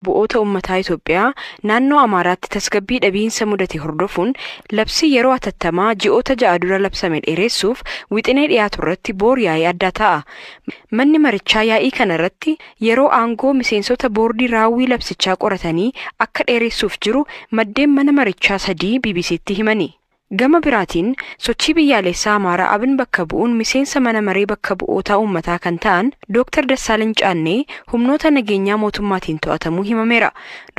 Bu'oota Uummataa Itoophiyaa naannoo Amaaraatti tasgabbii dhabiinsa mudate hordofuun labsii yeroo hatattamaa ji'oota 6 dura labsame dheeressuuf wixinee dhiyaatu irratti boor yaa'ii addaa ta'a. Manni marichaa yaa'ii kana irratti yeroo aangoo miseensota boordii raawwii labsichaa qoratanii akka dheeressuuf jiru maddeen mana marichaa 3 BBCtti himani. Gama biraatiin sochii biyyaalessaa Amaaraa Abin bakka bu'uun miseensa mana maree bakka bu'oota uummataa kan ta'an Dr. Dassaalany Caannee humnoota nageenyaa mootummaatiin to'atamuu himameera.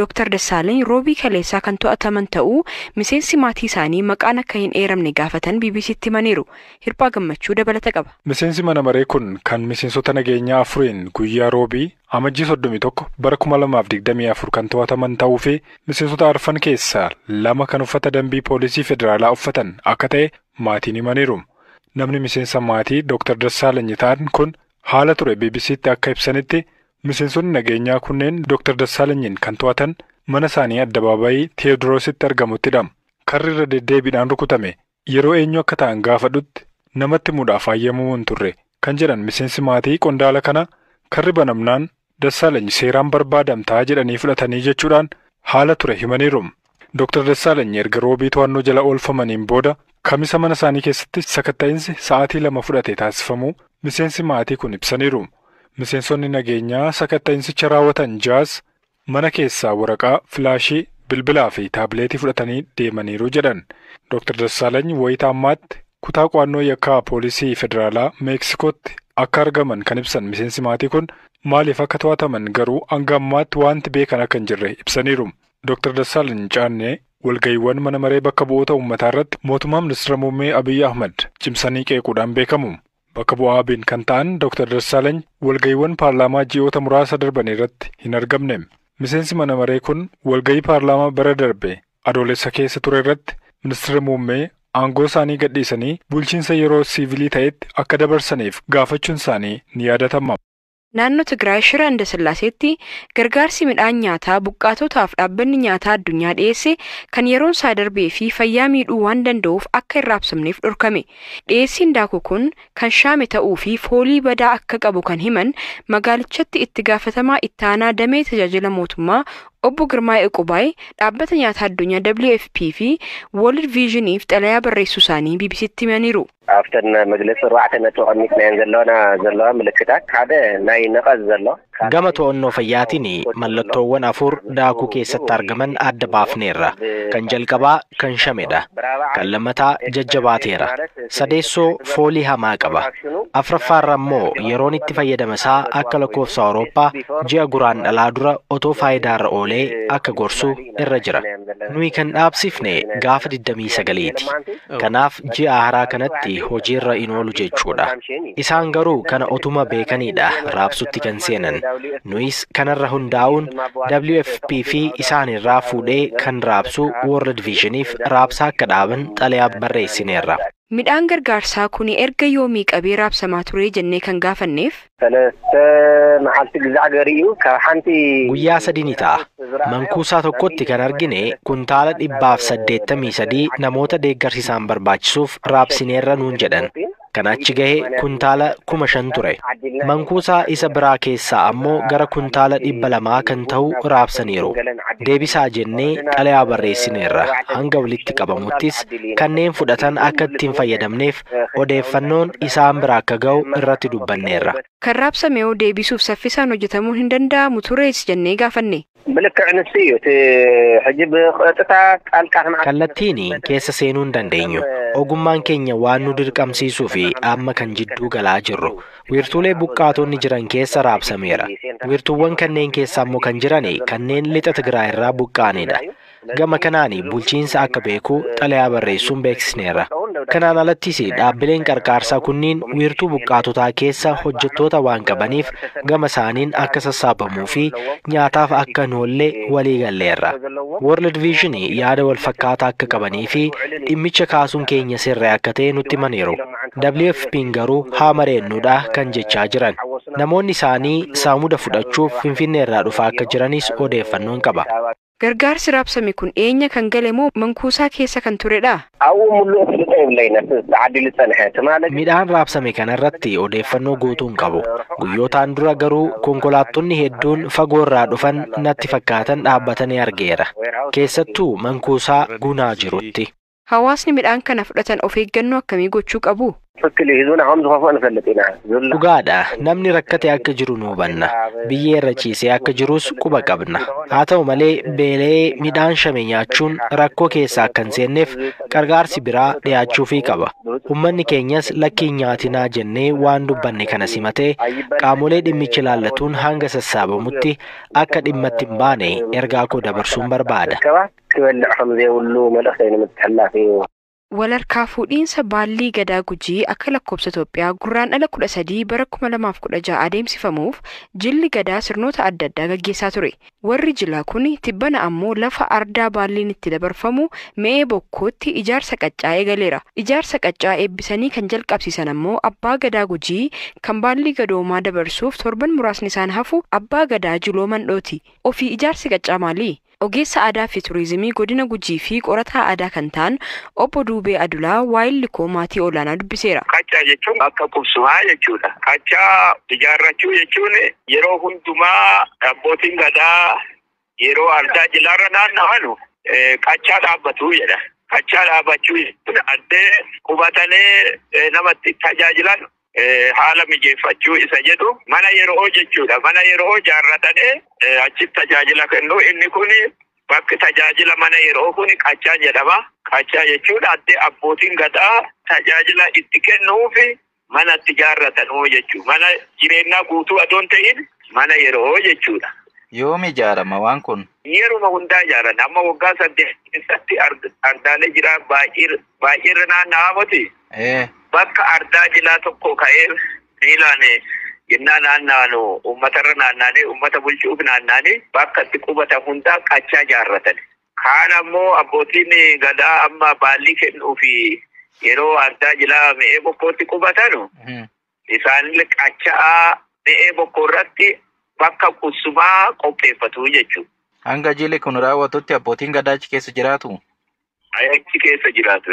Dr. Dassaalany roobii kaleessaa kan to'ataman ta'uu miseensi maatii isaanii maqaan akka hin eeramne gaafatan BBCtti himaniiru. Hirphaa Gammachuu dabalata qaba. Miseensi mana maree kun kan miseensota nageenyaa 4 guyyaa roobii Amajjii 31 bara 2024 kan to'ataman ta'uu fi miseensota 4 keessaa 2 kan uffata dambii poolisii federaalaa uffatan akka ta'e maatiin himaniiru. Namni miseensa maatii Dr. Dassaalany ta'an kun haala ture BBCtti akka ibsanitti miseensonni nageenyaa kunneen Dr. Dassaalanyiin kan to'atan mana isaanii addabaabayii Teewodiroositti argamuttidha. Karri irra deddeebiidhaan rukutame yeroo eenyu akka ta'an gaafadhutti namatti muudhaaf hayyamamuu hin turre kan jedhan miseensi maatii qondaala kana karri banamnaan Dassaalany seeraan barbaadamtaa jedhanii fudhatanii jechuudhaan haala ture himaniiru. Dr. Dassaalany erga roobii to'annoo jala oolfamaniin booda kamisa mana isaanii keessatti sakatta'insi sa'aatii 2 fudhate taasifamuu miseensi maatii kun ibsaniiru. Miseensonni nageenyaa sakatta'insicha raawwatan 6 mana keessaa waraqaa, filaashii, bilbilaa fi taabileetii fudhatanii deemaniiru jedhan. Dr. Dassaalany wayita ammaatti kutaa qo'annoo yakkaa poolisii federaalaa Meeksikootti akka argaman kan ibsan miseensi maatii kun maaliif akka to'ataman garuu hanga ammaatti wanti beekan akka hin jirre ibsaniiru. Dr. Dassaalany Caannee walga'iiwwan mana maree bakka bu'oota uummataa irratti mootummaa ministeera muummee Abiyyi Ahmad cimsanii qeequudhaan beekamu. Bakka bu'aa Abiyn kan ta'an Dr. Dassaalany walga'iiwwan paarlaamaa ji'oota muraasa darban irratti hin argamne. Miseensi mana maree kun walga'ii paarlaamaa bara darbe adoolessa keessa ture irratti ministeera muummee aangoo isaanii gadhiisanii bulchiinsa yeroo siivilii ta'etti akka dabarsaniif gaafachuun isaanii ni yaadatama. Naannoo Tigraay Shira Indasillaaseetti gargaarsi midhaan nyaataa buqqaatotaaf dhaabbanni nyaataa addunyaa dhiyeesse kan yeroon isaa darbee fi fayyaa miidhuu waan danda'uuf akka hin raabsamneef dhorkame. Dhiyeessiin daakuu kun kan shaame ta'uu fi foolii badaa akka qabu kan himan magaalichatti itti gaafatamaa ittaanaa damee tajaajila mootummaa Obbo Girmaa Iqubaay dhaabbata nyaataa addunyaa WFP fi World Visioniif xalayaa barreessuu isaanii BBCtti himaniiru. ኣብተን መግለፂ 4 ነጥቢ ቀሚጥናየን ዘለዋና ዘለዋ ምልክታት ሓደ ናይ ነቐዝ ዘሎ Gama to'annoo fayyaatiin mallattoowwan 4 daakuu keessatti argaman adda baafneerra. Kan jalqabaa kan shamedha. Kan lammataa jajjabaateera. Sadeessoo foolii hamaa qaba. Afuraffaarra immoo yeroon itti fayyadama isaa akka lakkoofsa Awurooppaa ji'a guraan dhalaa dura otoo faayidaarra oolee akka gorsu irra jira. Nuyi kan dhaabsifne gaafa 29ti. Kanaaf ji'a haaraa kanatti hojiirra in oolu jechuudha. Isaan garuu kana otuma beekanidha raabsutti kan seenan. Nuyis kanarra hundaa'uun WFP fi isaan irraa fuudhee kan raabsu World Visioniif raabsaa akka dhaaban xalayaa barreessineerra. Midhaan gargaarsaa kun erga yoomii qabee raabsamaa ture jennee kan gaafanneef ሰለስተ መዓልቲ ግዛዕ ገሪኡ ካብ ሓንቲ Guyyaa 3 ni ta'a. Mankuusaa tokkotti kan argine kuntaala 183 namoota deeggarsi isaan barbaachisuuf raabsineerra nuun jedhan. Kan achi gahe kuntaala 5,000 ture. Mankuusaa isa biraa keessaa ammoo gara kuntaala 200 kan ta'u raabsaniiru. Deebisaa jennee xalayaa barreessineerra. Hanga walitti qabamuttis kanneen fudhatan akka ittiin fayyadamneef odeeffannoon isaan biraa akka ga'u irratti dubbanneerra. Kan raabsame hoo deebisuuf saffisaan hojjetamuun hin danda'amu turees jennee gaafanne. ብልክዕ ንሱ እዩ እቲ ሕጂ ብቐጥታ ጣልቃ Kallattiin keessa seenuu hin dandeenyu. Ogummaan keenya waan nu dirqamsiisuu fi amma kan jidduu galaa jirru. Wiirtuulee buqqaatonni jiran keessa raabsameera. Wiirtuuwwan kanneen keessa ammoo kan jiran kanneen lixa Tigraay irraa buqqaanidha. Gama kanaan bulchiinsa akka beeku xalayaa barreessuun beeksisneerra. Kanaan alattis dhaabbileen qarqaarsaa kunniin wiirtuu buqqaatotaa keessa hojjettoota waan qabaniif gama isaaniin akka sassaabamuu fi nyaataaf akka hin oolle walii galleerra. World Vision yaada wal fakkaataa akka qabanii fi dhimmicha kaasuun keenya sirrii akka ta'e nutti himaniiru. WFP'n garuu haa mareennuudha kan jechaa jiran. Namoonni isaanii saamuda fudhachuuf Finfinnee irraa dhufaa akka jiranis odeeffannoon qaba. Gargaarsi raabsame kun eenya kan gale moo mankuusaa keessa kan turedha? Midhaan raabsame kanarratti odeeffannoo guutuu hin qabu. Guyyootaan dura garuu konkolaattonni hedduun fagoo irraa dhufan natti fakkaatan dhaabbatanii argeera. Keessattuu mankuusaa Gunaa jirutti. Hawaasni midhaan kana fudhatan of eeggannoo akkamii gochuu qabu? Dhugaadha. Namni rakkate akka jiru nu hubanna. Biyyee irra ciisee akka jirus quba qabna. Haa ta'u malee beela'ee midhaan shame nyaachuun rakkoo keessa akka hin seenneef gargaarsi biraa dhiyaachuufii qaba. Uummanni keenyas lakkii nyaatinaa jennee waan dubbanne kana simatee qaamolee dhimmichi ilaallatuun hanga sassaabamutti akka dhimma itti hin baane ergaa koo dabarsuun barbaada. Walharkaa fuudhiinsa baallii gadaa Gujii akka lakkoofsa Itoophiyaa Gurraandhala 13 bara 2016 adeemsifamuuf jilli gadaa sirnoota adda addaa gaggeessaa ture. Warri jilaa kun tibbana ammoo lafa ardaa baalliin itti dabarfamu Me'ee Bokkootti ijaarsa qaccaa eegaleera. Ijaarsa qaccaa eebbisanii kan jalqabsiisan ammoo abbaa gadaa Gujii kan baallii gadoomaa dabarsuuf torban muraasni isaan hafu abbaa gadaa Jiloo Mandhooti. Ofii ijaarsi qaccaa maali? Ogeessa aadaa fi turizimii godina Gujii fi qorataa aadaa kan ta'an obbo Duubee Adulaa waayilli koo maatii olaanaa dubbiseera. Qaccaa jechuun bakka qubsumaa jechuudha. Qaccaa ijaarrachuu jechuun yeroo hundumaa abbootiin gadaa yeroo ardaa jilaarra naanna'anu qaccaa dhaabbatu jedha. Qaccaa dhaabbachuu jechuun addee qubatanii namatti tajaajilan haala mijeeffachuu isa jedhu mana yeroo jechuudha. Mana yeroo ijaarratanii achitti tajaajila kennu. Inni kun bakki tajaajila mana yeroo kun qaccaa jedhama. Qaccaa jechuun addee abbootiin gadaa tajaajila itti kennuufi mana itti ijaarratanuu jechuudha. Mana jireenyaa guutuu adoo hin ta'in mana yeroo jechuudha. Yoom ijaarama waan kun? Yeruma hundaa ijaaran. Amma waggaa 8 keessatti ardaalee jira baay'eerra naanna'aa miti. Bakka ardaa jilaa tokko ka'ee miilaan yennaa naanna'anu uummatarra naanna'anii uummata bulchuuf naanna'anii bakka itti qubatan hundaa qaccaa ijaarratan. Kaan ammoo abbootiin gadaa amma baallii kennuufi yeroo ardaa jilaa Me'ee Bokkootti qubatanu isaanillee qaccaa Me'ee Bokkoo irratti bakka qubsumaa qopheeffatu jechuudha. Hanga jilli kun raawwatutti abbootiin gadaa achi keessa jiraatu? Achi keessa jiraatu.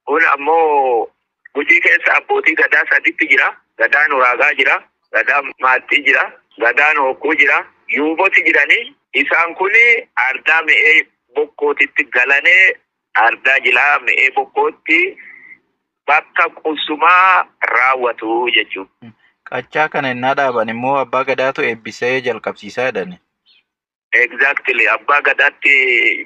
Kun ammoo Gujii keessa abbootii gadaa sadiitti jira. Gadaan Uraagaa jira. Gadaan Maattii jira. Gadaan Hokkuu jira. Yuuboti jiranii isaan kun ardaa Me'ee Bokkootitti galanee ardaa jilaa Me'ee Bokkootti bakka qubsumaa raawwatu jechuudha. Qaccaa kana innaa dhaaban immoo abbaa gadaatu eebbisee jalqabsiisaa jedhani. Exactly. Abbaa gadaatti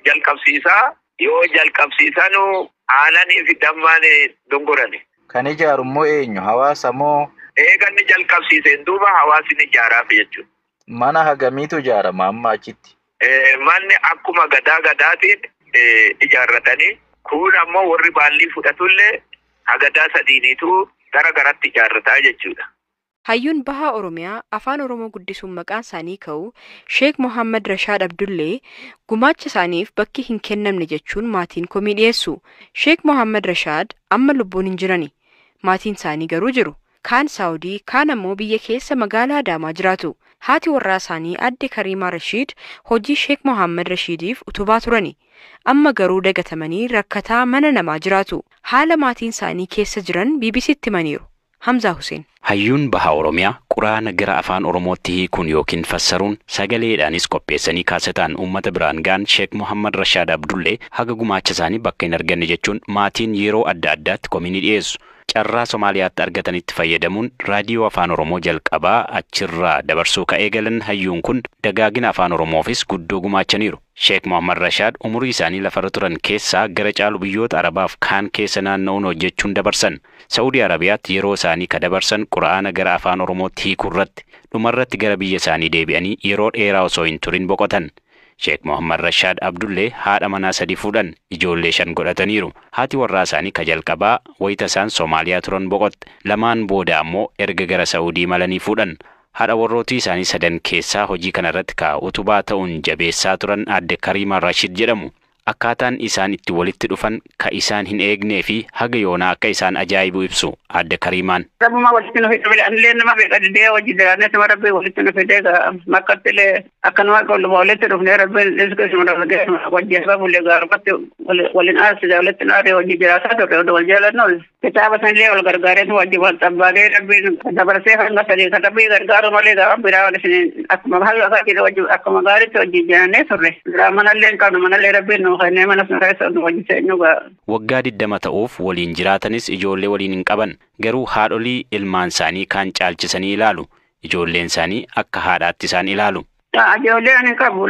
jalqabsiisaa. Yoo jalqabsiisanu aananii fi dammaan dongorani. Kan ijaaru immoo eenyu? Hawaasa moo? Eeganni jalqabsiiseen duuba hawaasni ijaaraaf jechuudha. Mana hagamiitu ijaarama amma achitti? Manni akkuma gadaa gadaatiin ijaarratanii kun ammoo warri baallii fudhatullee hagadaa sadiiniitu gara garatti ijaarrataa jechuudha. Hayyuun Bahaa Oromiyaa afaan Oromoo guddisuun maqaan isaanii ka'u Sheek Mohaammed Rashaad Abdullee gumaacha isaaniif bakki hin kennamne jechuun maatiin komii dhiyeessu. Sheek Mohaammed Rashaad amma lubbuun hin jirani. Maatiin isaanii garuu jiru. Kaan Saawudii, kaan ammoo biyya keessa magaalaa Adaamaa jiraatu. Haati warraa isaanii adde Kariimaa Rashiid hojii Sheek Mohaammed Rashiidiif utubaa turani. Amma garuu dagatamanii rakkataa mana namaa jiraatu. Haala maatiin isaanii keessa jiran BBCtti himaniiru. Hamzaa Hussein. Hayyuun Baha Oromiyaa quraana gara afaan Oromootti hiikuun yookiin fassaruun sagaleedhaanis qopheessanii kaasetaan uummata biraan ga'an Sheek Mohaammed Rashaad Abdullee haga gumaacha isaanii bakka hin arganne jechuun maatiin yeroo adda addaatti komii ni dhiyeessu. Carraa Somaaliyaatti argatanitti fayyadamuun raadiyoo afaan Oromoo jalqabaa achirraa dabarsuu ka'ee galan hayyuun kun dagaagina afaan Oromoofis guddoo gumaachaniiru. Sheek Mohaammed Rashaad umurii isaanii lafarra turan keessaa gara caalu biyyoota Arabaaf kaan keessa naanna'uun hojjechuun dabarsan. Saa'udii Arabiyaatti yeroo isaanii ka dabarsan quraana gara afaan Oromootti hiikuu irratti dhumarratti gara biyya isaanii deebi'anii yeroo dheeraa osoo hin turin boqotan. Sheek Mohaammed Rashaad Abdullee haadha manaa 3 fuudhan ijoollee 5 godhataniiru. Haati warraa isaanii ka jalqabaa wayita isaan Soomaaliyaa turan boqotte. Lamaan booda ammoo erga gara Saa'udii malanii fuudhan. Haadha warrootii isaanii 3 keessaa hojii kanarratti ka utubaa ta'uun jabeessaa turan adde Kariimaa Rashiid jedhamu. Akkaataan isaan itti walitti dhufan ka isaan hin eegnee fi haga yoonaa akka isaan ajaa'ibu ibsu adde Kariimaan. Rabbuma walitti nu fide anillee nama fedha didee hojii jiraanne sama rabbi walitti nu fide makkattilee Akkanuma walitti dhufnee rabbiin dhiisuu wajjin bullee gaarumatti waliin aarsise walitti naaree hojii jiraataa turre oduu wal jaalannu kitaaba sanillee wal gargaareetu wajjin wal xabbaanee rabbiin dabarsee hanga sadii kan rabbii gargaaru malee gaafa biraa wal isin akkuma haala akkuma gaariitti hojii jiraannee turre. Biraa manallee hin qabnu manallee rabbiin nu kennee mana sun keessa nu wajjin seenyu gaa. Waggaa 20 ta'uuf waliin jiraatanis ijoollee waliin hin qaban garuu haadholii ilmaan isaanii kaan caalchisanii ilaalu. Ijoolleen isaanii akka haadhaatti isaan ilaalu. Ijoollee ani qabu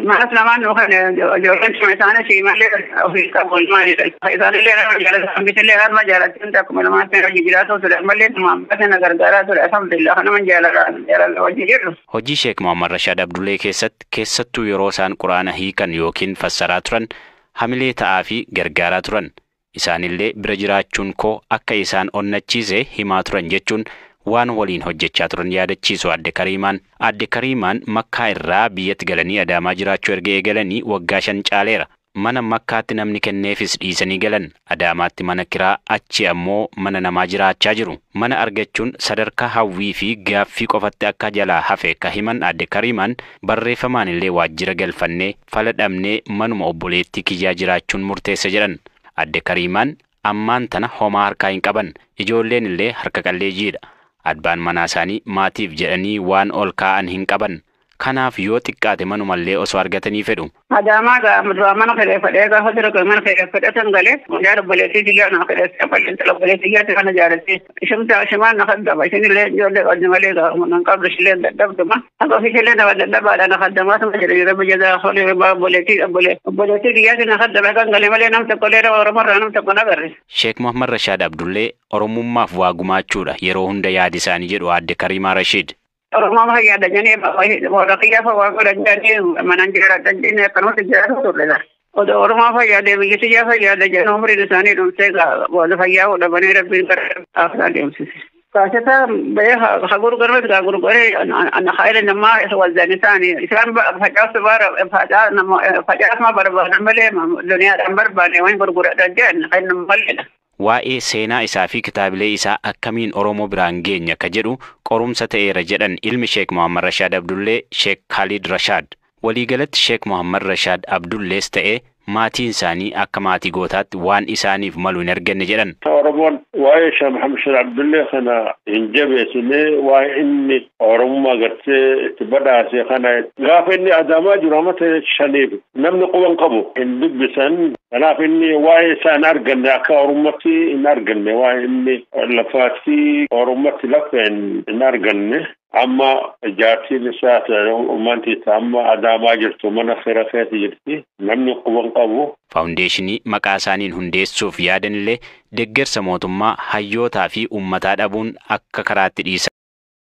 manas lamaan nu kan ijoolleen suma isaanii malee ofii qabu maalidha. Isaanillee nama jaalatan bisillee harma jaalachuun akkuma lamaatti hojii jiraatu ture ammallee numa abbaa na gargaaraa ture alhamdulillah kanuma jaalala hojii jirru. Hojii Sheek Muhammad Rashaad Abdullee keessatti keessattuu yeroo isaan quraana hiikan yookiin fassaraa turan hamilee ta'aa fi gargaaraa turan. Isaanillee bira jiraachuun koo akka isaan onnachiise himaa turan jechuun waan waliin hojjechaa turan yaadachiisu Adde Kariimaan. Adde Kariimaan Makkaa irraa biyyatti galanii Adaamaa jiraachuu erga eegalanii waggaa 5 caaleera. Mana Makkaatti namni kenneefis dhiisanii galan. Adaamaatti mana kiraa achi ammoo mana namaa jiraachaa jiru. Mana argachuun sadarkaa hawwii fi gaaffii qofatti akka jalaa hafe ka himan Adde Kariimaan barreeffamaan illee waajjira galfannee fala dhabnee manuma obboleettii kiyyaa jiraachuun murteesse jedhan. Adde Kariimaan ammaan tana homaa harkaa hin qaban. Ijoolleen illee harka qalleeyyiidha. Abbaan manaa isaanii maatiif jedhanii waan ol kaa'an hin qaban. Kanaaf yoo xiqqaate manumallee osoo argatanii fedhu. Adaamaa gaa mana kireeffadhee gaafa dura mana kireeffadhee san galee mucaan obboleettii kiyyaa na kireessee bal'inta obboleettii kiyyaatti kana jaalatti. Ishumta shimaan na kaddama ishinillee ijoollee qabdi malee gaa qabdu ishillee dadhabduma. Akka ofiishillee nama dadhabaadha na kaddamaa tuma jedhe yeroo biyya gaa obboleettii obboleettii kiyyaatti na kaddama kan galee malee nam tokko illee Oromoorraa nam tokko na barre. Sheek Muhammad Rashaad Abdullee Oromummaaf waa gumaachuudha yeroo hunda yaadi isaanii jedhu Adde Kariimaa Rashiid. Oromoo fayyaadha jedhanii warra kiyyaa waa godhan jedhanii manaan jiraatan jedhanii akkanumatti jiraatu turre. Odoo Oromoo fayyaadha biyyi tiyyaa fayyaadha jedhanii umriin isaanii dhumtee booda fayyaa godhamanii rabbiin gara aafiraa deemsise. Kaaseta ba'ee hagurgurame gaa gurguree ana namaa waldaan isaanii isaan facaasu facaasuma barbaadan malee duniyaadhaan barbaanne waan gurguradhan jedhan kan maleedha. Waa'ee seenaa isaa fi kitaabilee isaa akkamiin Oromoo biraan geenya ka jedhu qorumsa ta'eera jedhan ilmi Sheek Muhammad Rashaad Abdullee Sheek Khalid Rashaad. Waliigalatti Sheek Muhammad Rashaad Abdullees ta'ee maatiin isaanii akka maatii gootaatti waan isaaniif malu hin arganne jedhan. Oromoon waa'ee Sheek Muhammad Rashaad Abdullee kana hin jabeessine waa'ee inni Oromummaa gartee itti badhaase kana gaafa inni Adaamaa jiru amma ta'e 5 namni quban qabu hin dubbisan. Kanaaf inni waa'ee isaa hin arganne akka Oromummaatti hin arganne waa'ee inni lafaatti Oromummaatti lafa hin arganne. Amma jaartiin isaa uummanti amma Adaamaa jirtu mana seera keessa jirti namni quban qabu. Faawundeeshinii maqaa isaaniin hundeessuuf yaadanillee deeggarsa mootummaa hayyootaa fi uummataa dhabuun akka karaatti dhiisan.